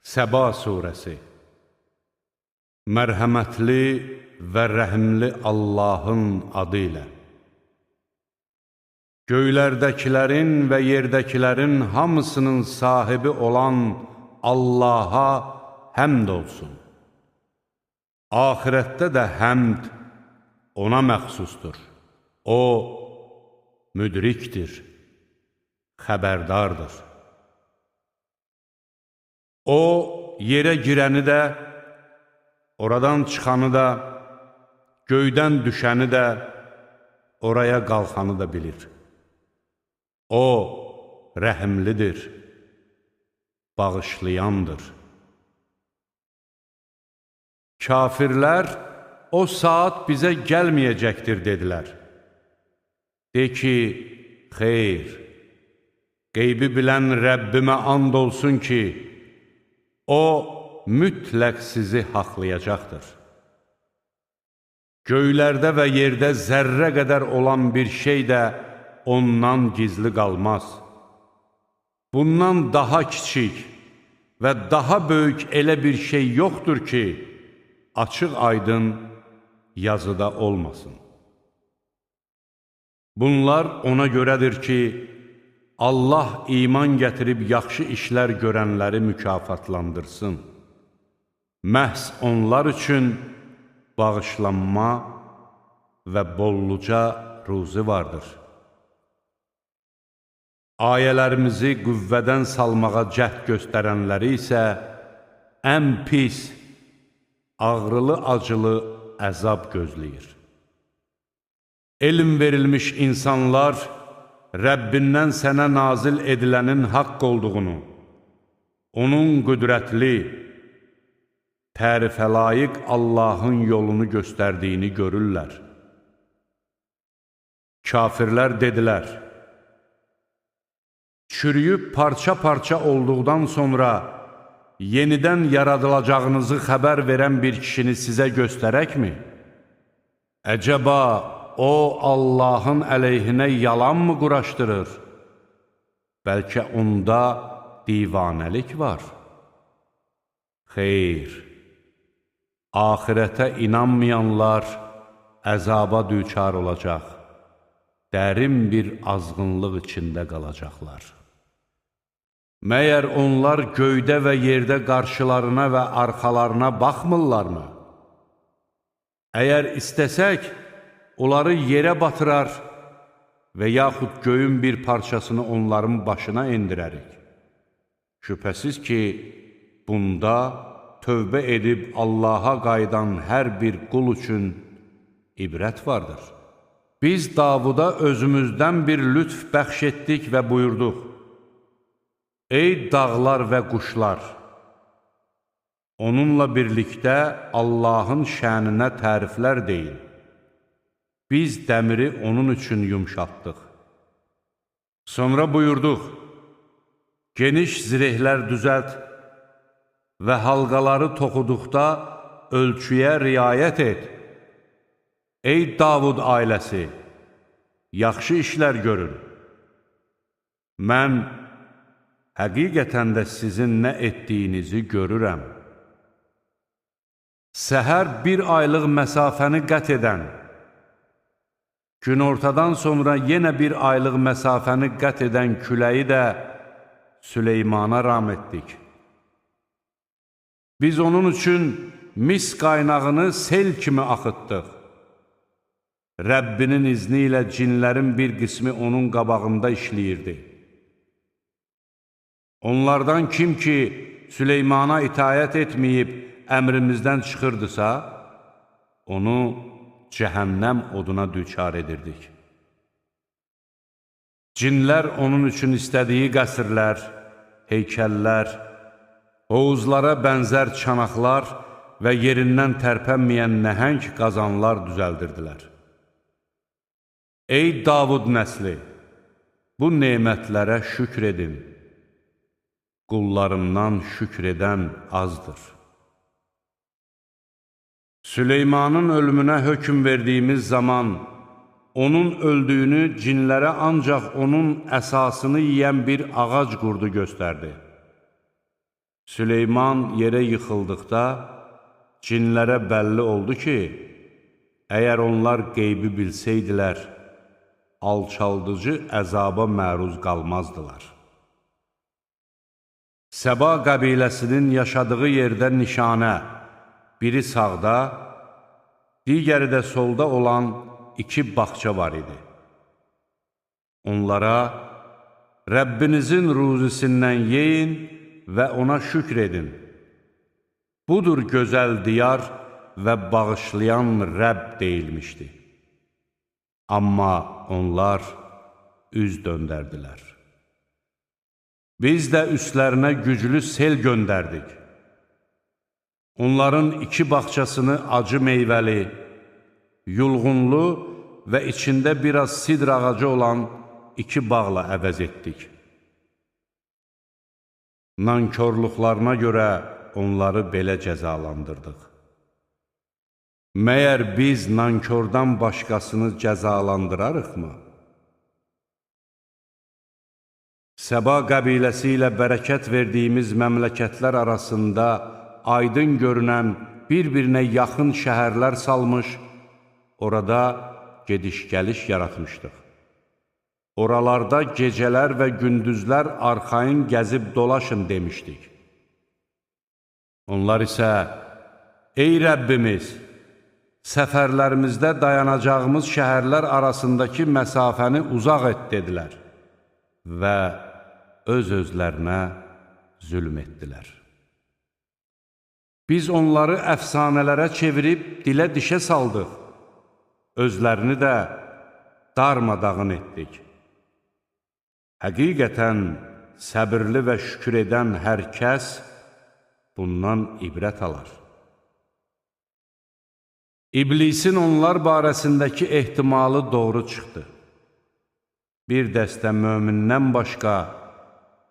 Səba surəsi. Mərhəmətli və rəhimli Allahın adı ilə. Göylərdəkilərin və yerdəkilərin hamısının sahibi olan Allaha həmd olsun. Axirətdə də həmd ona məxsusdur. O, müdrikdir, xəbərdardır. O, yerə girəni də, oradan çıxanı da, göydən düşəni də, oraya qalxanı da bilir. O, rəhimlidir, bağışlayandır. Kafirlər, o saat bizə gəlməyəcəkdir, dedilər. De ki, xeyr, qeybi bilən Rəbbimə and olsun ki, O, mütləq sizi haqlayacaqdır. Göylərdə və yerdə zərrə qədər olan bir şey də ondan gizli qalmaz. Bundan daha kiçik və daha böyük elə bir şey yoxdur ki, açıq aydın yazıda olmasın. Bunlar ona görədir ki, Allah iman gətirib yaxşı işlər görənləri mükafatlandırsın. Məhz onlar üçün bağışlanma və bolluca ruzi vardır. Ayələrimizi qüvvədən salmağa cəhd göstərənləri isə ən pis, ağrılı-acılı əzab gözləyir. Elm verilmiş insanlar Rəbbindən sənə nazil edilənin haqq olduğunu, onun qüdrətli, tərifə layiq Allahın yolunu göstərdiyini görürlər. Kafirlər dedilər, çürüyüb parça-parça olduqdan sonra yenidən yaradılacağınızı xəbər verən bir kişini sizə göstərəkmi? Əcəba, o Allahın əleyhinə yalan mı quraşdırır? Bəlkə onda divanəlik var. Xeyr, axirətə inanmayanlar əzaba düçar olacaq, dərin bir azğınlıq içində qalacaqlar. Məyər onlar göydə və yerdə qarşılarına və arxalarına baxmırlarmı? Əgər istəsək, onları yerə batırar və yaxud göyün bir parçasını onların başına endirərik. Şübhəsiz ki, bunda tövbə edib Allaha qayıdan hər bir qul üçün ibrət vardır. Biz Davuda özümüzdən bir lütf bəxş etdik və buyurduq: Ey dağlar və quşlar! Onunla birlikdə Allahın şəninə təriflər deyin. Biz dəmiri onun üçün yumşaltdıq. Sonra buyurduq, geniş zirehlər düzəlt və halqaları toxuduqda ölçüyə riayət et. Ey Davud ailəsi, yaxşı işlər görün. Mən həqiqətən də sizin nə etdiyinizi görürəm. Səhər bir aylıq məsafəni qət edən, günortadan sonra yenə bir aylıq məsafəni qət edən küləyi də Süleymana ram etdik. Biz onun üçün mis qaynağını sel kimi axıtdıq. Rəbbinin izni ilə cinlərin bir qismi onun qabağında işləyirdi. Onlardan kim ki Süleymana itaət etməyib əmrimizdən çıxırdısa, onu cəhənnəm oduna düçar edirdik. Cinlər onun üçün istədiyi qəsrlər, heykəllər, hovuzlara bənzər çanaqlar və yerindən tərpənməyən nəhəng qazanlar düzəldirdilər. Ey Davud nəsli, bu nemətlərə şükr edin. Qullarımdan şükr edən azdır. Süleymanın ölümünə hökm verdiyimiz zaman, onun öldüyünü cinlərə ancaq onun əsasını yiyən bir ağac qurdu göstərdi. Süleyman yerə yıxıldıqda cinlərə bəlli oldu ki, əgər onlar qeybi bilsəydilər, alçaldıcı əzaba məruz qalmazdılar. Səba qəbiləsinin yaşadığı yerdə nişanə, biri sağda, digəri də solda olan iki bağça var idi. Onlara, Rəbbinizin ruzisindən yeyin və ona şükr edin. Budur gözəl diyar və bağışlayan Rəbb deyilmişdi. Amma onlar üz döndərdilər. Biz də üstlərinə güclü sel göndərdik. Onların iki bağçasını acı meyvəli, yulğunlu və içində biraz sidr ağacı olan iki bağla əvəz etdik. Nankorluqlarına görə onları belə cəzalandırdıq. Məyər biz nankordan başqasını cəzalandırarıqmı? Səba qəbiləsi ilə bərəkət verdiyimiz məmləkətlər arasında aydın görünən bir-birinə yaxın şəhərlər salmış, orada gediş-gəliş yaratmışdıq. Oralarda gecələr və gündüzlər arxayın gəzib dolaşın demişdik. Onlar isə, ey Rəbbimiz, səfərlərimizdə dayanacağımız şəhərlər arasındakı məsafəni uzaq et, dedilər və öz-özlərinə zülm etdilər. Biz onları əfsanələrə çevirib dilə dişə saldıq, özlərini də darmadağın etdik. Həqiqətən səbirli və şükür edən hər kəs bundan ibrət alar. İblisin onlar barəsindəki ehtimalı doğru çıxdı. Bir dəstə mömindən başqa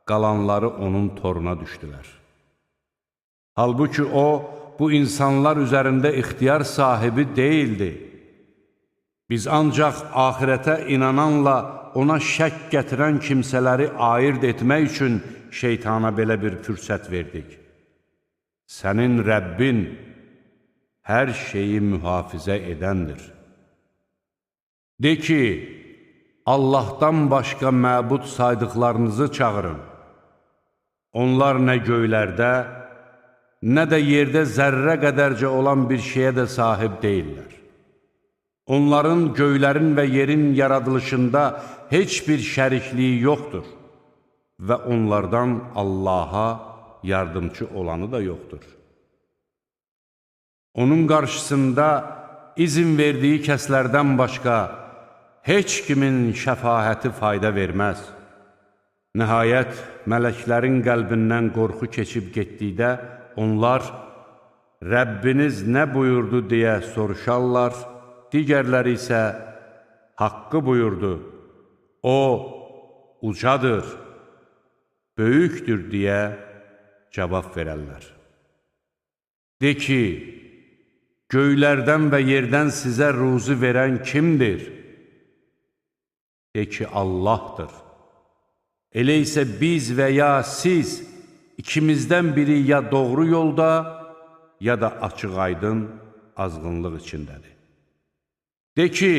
qalanları onun toruna düşdülər. Halbuki o, bu insanlar üzərində ixtiyar sahibi deyildi. Biz ancaq axirətə inananla ona şək gətirən kimsələri ayırd etmək üçün şeytana belə bir fürsət verdik. Sənin Rəbbin hər şeyi mühafizə edəndir. De ki, Allahdan başqa məbud saydıqlarınızı çağırın. Onlar nə göylərdə, nə də yerdə zərrə qədərcə olan bir şeyə də sahib deyillər. Onların göylərin və yerin yaradılışında heç bir şərikliyi yoxdur və onlardan Allaha yardımcı olanı da yoxdur. Onun qarşısında izin verdiyi kəslərdən başqa heç kimin şəfahəti fayda verməz. Nəhayət, mələklərin qəlbindən qorxu keçib getdikdə onlar Rəbbiniz nə buyurdu deyə soruşarlar, digərləri isə haqqı buyurdu. O, ucadır, böyükdür deyə cavab verərlər. De ki, göylərdən və yerdən sizə ruzi verən kimdir? De ki, Allahdır. Elə isə biz və ya siz ikimizdən biri ya doğru yolda, ya da açıq-aydın azğınlıq içindədir. De ki,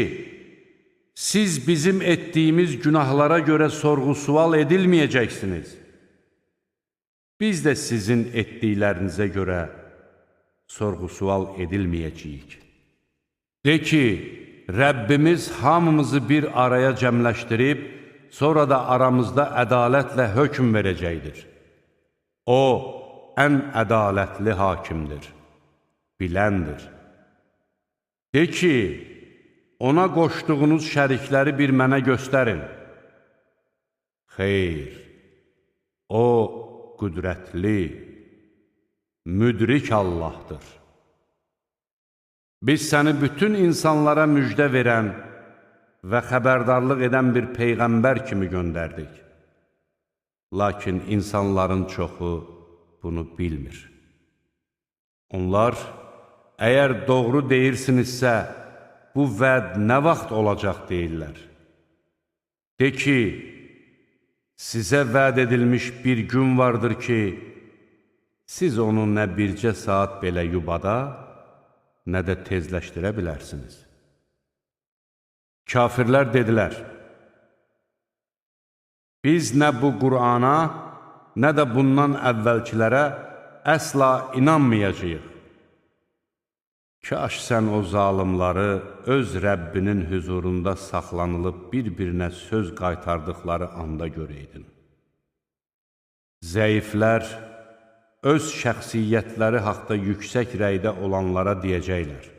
siz bizim etdiyimiz günahlara görə sorğu-sual edilməyəcəksiniz. Biz də sizin etdiklərinizə görə sorğu-sual edilməyəcəyik. De ki, Rəbbimiz hamımızı bir araya cəmləşdirib, sonra da aramızda ədalətlə hökm verəcəkdir. O, ən ədalətli hakimdir, biləndir. De ki, ona qoşduğunuz şərikləri bir mənə göstərin. Xeyr, o qüdrətli, müdrik Allahdır. Biz səni bütün insanlara müjdə verən və xəbərdarlıq edən bir peyğəmbər kimi göndərdik. Lakin insanların çoxu bunu bilmir. Onlar, əgər doğru deyirsinizsə, bu vəd nə vaxt olacaq deyirlər. De ki, sizə vəd edilmiş bir gün vardır ki, siz onu nə bircə saat belə yubada, nə də tezləşdirə bilərsiniz. Kafirlər dedilər, biz nə bu Qur'ana, nə də bundan əvvəlkilərə əsla inanmayacağıq. Kaş sən o zalimları öz Rəbbinin hüzurunda saxlanılıb bir-birinə söz qaytardıqları anda görəydin. Zəiflər öz şəxsiyyətləri haqda yüksək rəydə olanlara deyəcəklər: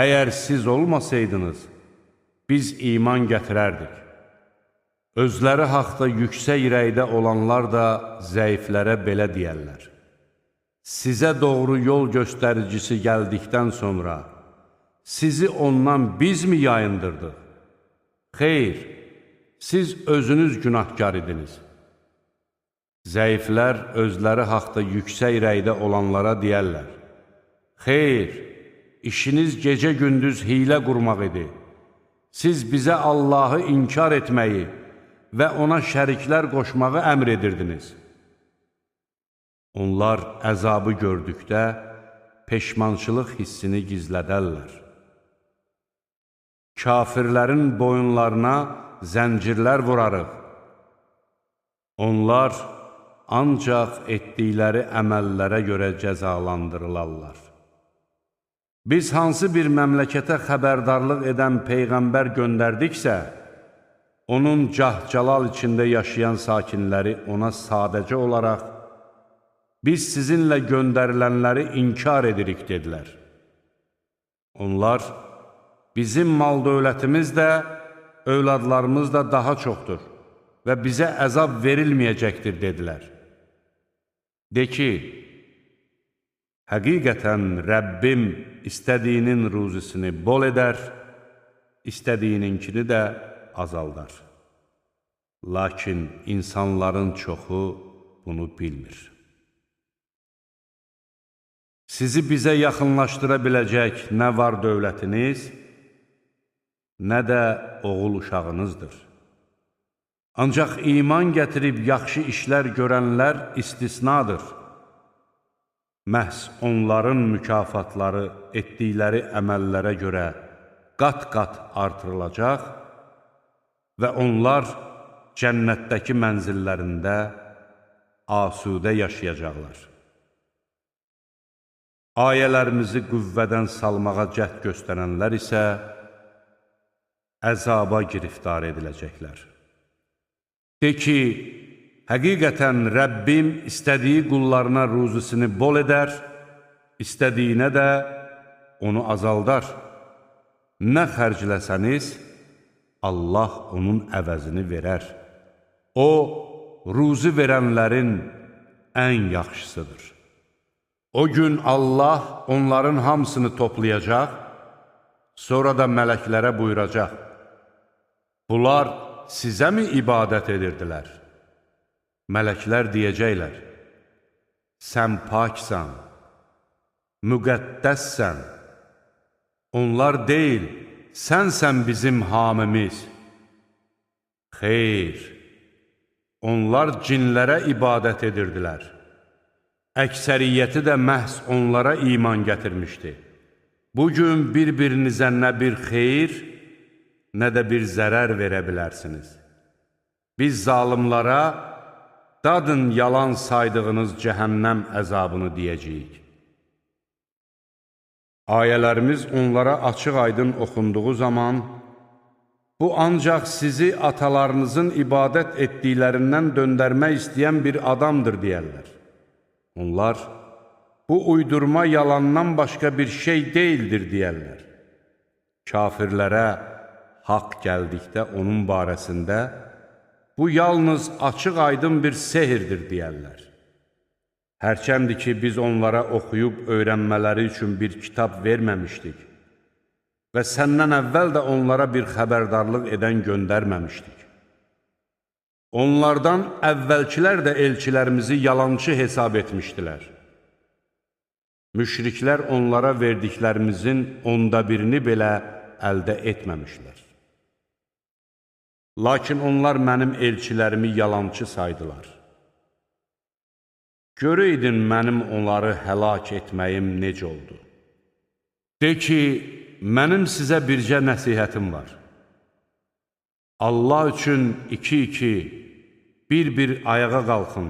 Əgər siz olmasaydınız, biz iman gətirərdik. Özləri haqda yüksək rəydə olanlar da zəiflərə belə deyərlər: Sizə doğru yol göstəricisi gəldikdən sonra sizi ondan biz mi yayındırdıq? Xeyr, siz özünüz günahkar idiniz. Zəiflər özləri haqda yüksək rəydə olanlara deyərlər: Xeyr, işiniz gecə-gündüz hiylə qurmaq idi. Siz bizə Allahı inkar etməyi və ona şəriklər qoşmağı əmr edirdiniz. Onlar əzabı gördükdə peşmançılıq hissini gizlədərlər. Kafirlərin boyunlarına zəncirlər vurarıq. Onlar ancaq etdikləri əməllərə görə cəzalandırılarlar. Biz hansı bir məmləkətə xəbərdarlıq edən peyğəmbər göndərdiksə, onun cah-calal içində yaşayan sakinləri ona sadəcə olaraq, biz sizinlə göndərilənləri inkar edirik, dedilər. Onlar, bizim mal-dövlətimiz də, övladlarımız da daha çoxdur və bizə əzab verilməyəcəkdir, dedilər. De ki, həqiqətən Rəbbim istədiyinin ruzisini bol edər, istədiyininkini də azaldar. Lakin insanların çoxu bunu bilmir. Sizi bizə yaxınlaşdıra biləcək nə var dövlətiniz, nə də oğul uşağınızdır. Ancaq iman gətirib yaxşı işlər görənlər istisnadır. Məhz onların mükafatları etdikləri əməllərə görə qat-qat artırılacaq və onlar cənnətdəki mənzillərində asudə yaşayacaqlar. Ayələrimizi qüvvədən salmağa cəhd göstərənlər isə əzaba giriftar ediləcəklər. De ki, həqiqətən Rəbbim istədiyi qullarına ruzisini bol edər, istədiyinə də onu azaldar. Nə xərcləsəniz, Allah onun əvəzini verər. O, ruzi verənlərin ən yaxşısıdır. O gün Allah onların hamısını toplayacaq, sonra da mələklərə buyuracaq: Bunlar sizə mi ibadət edirdilər? Mələklər deyəcəklər: Sən paksan, müqəddəssən. Onlar deyil, sənsən bizim hamimiz. Xeyr, onlar cinlərə ibadət edirdilər. Əksəriyyəti də məhz onlara iman gətirmişdi. Bugün bir-birinizə nə bir xeyir, nə də bir zərər verə bilərsiniz. Biz zalimlara, dadın yalan saydığınız cəhənnəm əzabını deyəcəyik. Ayələrimiz onlara açıq-aydın oxunduğu zaman, bu ancaq sizi atalarınızın ibadət etdiklərindən döndərmək istəyən bir adamdır deyərlər. Onlar, bu uydurma yalandan başqa bir şey deyildir deyərlər. Kafirlərə haqq gəldikdə onun barəsində, bu yalnız açıq-aydın bir sehirdir deyərlər. Hərçəndir ki, biz onlara oxuyub öyrənmələri üçün bir kitab verməmişdik və səndən əvvəl də onlara bir xəbərdarlıq edən göndərməmişdik. Onlardan əvvəlkilər də elçilərimizi yalançı hesab etmişdilər. Müşriklər onlara verdiklərimizin 1/10-ni belə əldə etməmişlər. Lakin onlar mənim elçilərimi yalançı saydılar. Görəydin mənim onları həlak etməyim necə oldu? De ki, mənim sizə bircə nəsihətim var. Allah üçün iki-iki, bir-bir ayağa qalxın,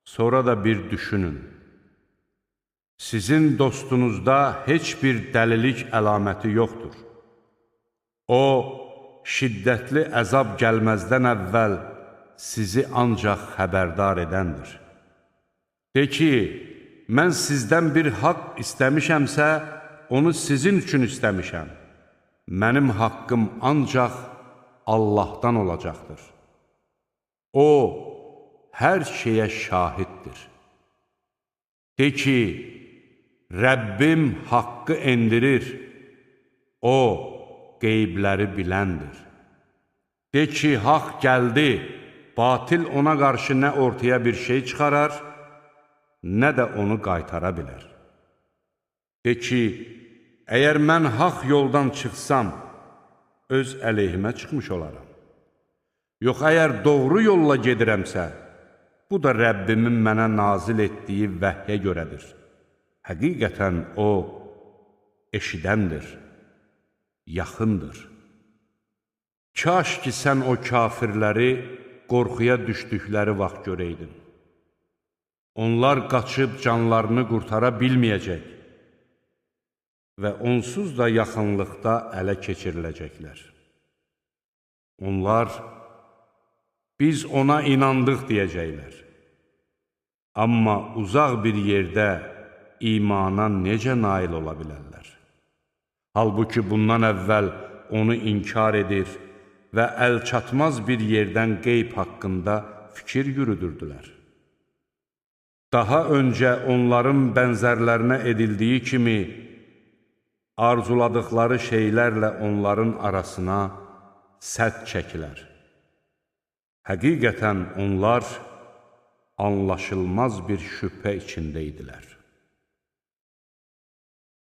sonra da bir düşünün. Sizin dostunuzda heç bir dəlilik əlaməti yoxdur. O, şiddətli əzab gəlməzdən əvvəl sizi ancaq xəbərdar edəndir. De ki, mən sizdən bir haqq istəmişəmsə, onu sizin üçün istəmişəm. Mənim haqqım ancaq Allahdan olacaqdır. O, hər şeyə şahiddir. De ki, Rəbbim haqqı endirir, O, qeybləri biləndir. De ki, haqq gəldi, batil ona qarşı nə ortaya bir şey çıxarar, nə də onu qaytara bilər. De ki, əgər mən haqq yoldan çıxsam, öz əleyhimə çıxmış olaram. Yox, əgər doğru yolla gedirəmsə, bu da Rəbbimin mənə nazil etdiyi vəhyə görədir. Həqiqətən O, eşidəndir, yaxındır. Kaş ki, sən o kafirləri qorxuya düşdükləri vaxt görəydin. Onlar qaçıb canlarını qurtara bilməyəcək və onsuz da yaxınlıqda ələ keçiriləcəklər. Onlar, biz ona inandıq deyəcəklər. Amma uzaq bir yerdə imana necə nail ola bilərlər? Halbuki bundan əvvəl onu inkar edir və əlçatmaz bir yerdən qeyb haqqında fikir yürüdürdülər. Daha öncə onların bənzərlərinə edildiyi kimi, arzuladıqları şeylərlə onların arasına sədd çəkilər. Həqiqətən onlar anlaşılmaz bir şübhə içində idilər.